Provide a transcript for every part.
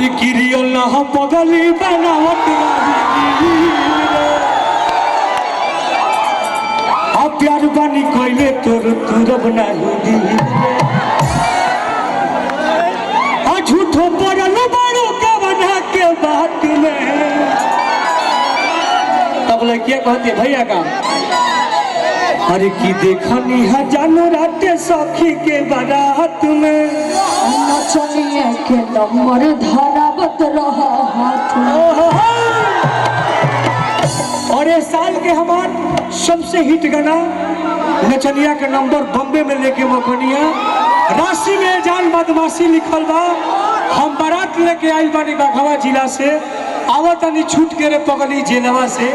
अरे किरियल ना हम पगली बनावत रही रे। आ प्यार बानी कोइले तोर तुरब नाही दिल रे। आ झूठो पड़ल बारो कवना के बात में। तब लड़किया कहती है भैया का, अरे की देखनी है जानो राते सखी के बारात में। नचनिया के नंबर धरावत रह हाथ में। ओहो! और ये साल के हमार सबसे हिट गाना नचनिया के नंबर बम्बे में लेके मकनिया राशि में जान बदमाशी लिखल बा। हम बारात लेके आइल बानी बाघवा जिला से, आवत तनी छूट के रे पगली जेलवा से।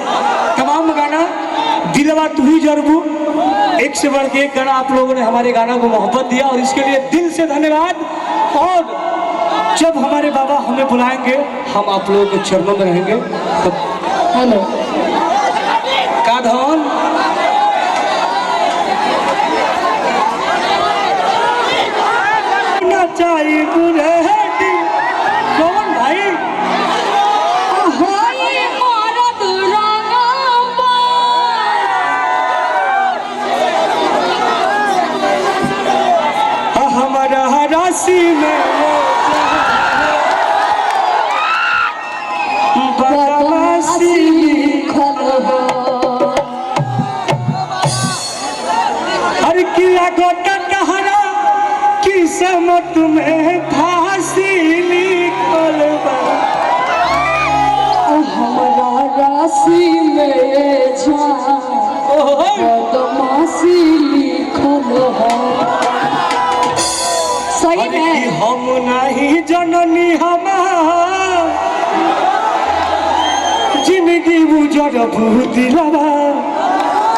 तमाम गाना दिलवा तू ही जरबू, एक से बढ़ के एक गाना। आप लोगों ने हमारे गाना को मोहब्बत दिया और इसके लिए दिल से धन्यवाद। और जब हमारे बाबा हमें बुलाएंगे हम आप लोगों के चरणों में रहेंगे। तो हेलो का धन ना चाहिए बुरेडी कौन भाई होई मरद रंगवा। हमारा राशि में बदमाशी बदमाशी लिखल बा। हर किला गोटा टहरा किस्मत में फांसी लिखल बा। हमरा राशि में जा ओहो! बदमाशी लिखल है। सही अरे कि में हम नहीं जननी हमार जिंदगी उजर दिलवा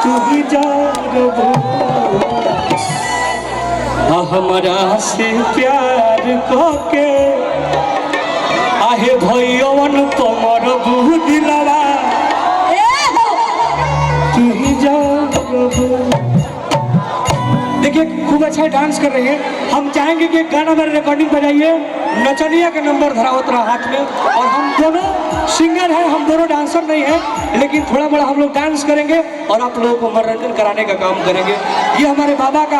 तू ही जरबू। हमरा से प्यार कके आहे भैयवन कमर दिलवा ए हो। तू ही जरबू। देखिए खूब अच्छा डांस कर रहे हैं। हम चाहेंगे कि एक गाना मेरे रिकॉर्डिंग बजाइए, नचनिया का नंबर धरावत रहा हाथ में। और हम दोनों सिंगर हैं, हम दोनों डांसर नहीं हैं, लेकिन थोड़ा बड़ा हम लोग डांस करेंगे और आप लोगों को मनोरंजन कराने का काम करेंगे। ये हमारे बाबा का